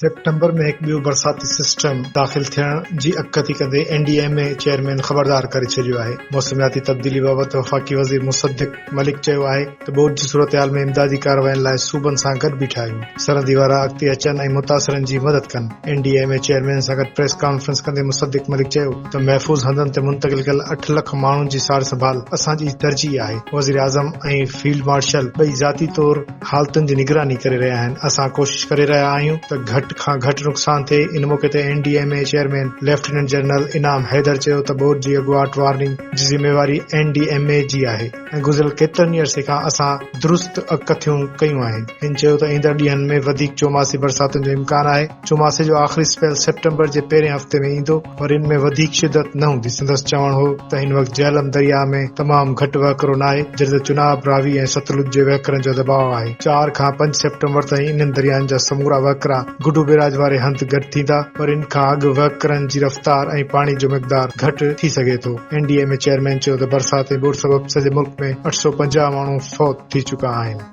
September ۾ هڪ ٻيو برساتي سسٽم داخل ٿيڻ جي اڳڪٿي ڪندي N D M A chairman خبردار ڪري ڇڏيو آهي. موسمياتي تبديلي بابت وفاقي وزير مصدق ملڪ چيو آهي ته ٻوڏ جي صورتحال ۾ امدادي ڪاررواين لاء صوبن سان گڏ بيٺا آهيون، سرحدي وارا اڳتي اچن ۽ متاثرن جي مدد ڪن. N D M A chairman سان گڏ پريس ڪانفرنس ڪندي مصدق ملڪ چيو ته محفوظ هنڌن تي منتقل ڪيل اٺ لک ماڻهن جي سار سنڀال اسان جي ترجيح آهي، وزيراعظم ۽ فيلڊ مارشل ٻئي ذاتي طور حالتن جي نگراني ڪري رهيا آهن، اسان ڪوشش ڪري رهيا آهيون ته گهٽ کان گهٽ نقصان ٿئي، ان موقعي تي N D M A chairman lieutenant general Inam Haider چيو ته ٻوڏ جي اڳواٽ وارننگ جي ذميواري اين ڊي ايم اي جي آهي ۽ گذريل ڪيترن ئي عرصي کان اسان درست اڳڪٿيون ڪيون آهن، هن چيو ته ايندڙ ڏينهن ۾ وڌيڪ چوماسي برساتن جو امڪان آهي، چوماسي جو آخري اسپيل سيپٽمبر جي پهرين هفتي ۾ ايندو. پر ان ۾ وڌيڪ شدت نه هوندي. سندس چوڻ هو ته هن وقت جهلم درياهه ۾ تمام گهٽ وهڪرو ناهي، جڏهن ته چناب، راوي ۽ ستلج جي وهڪرن جو دٻاء آهي. چار کان پنج سيپٽمبر تائين انهن درياهن جا سمورا وهڪرا گڊو بيراج واري هنڌ گڏ ٿيندا، پر ان کان اڳ وهڪرن جي رفتار ۽ پاڻي جو مقدار گهٽ ٿي سگهي ٿو. N D M A chairman چيو ته برسات ۽ ٻوڏ سبب سڄي ملڪ ۾ 850 ماڻهو فوت ٿي چڪا آهن.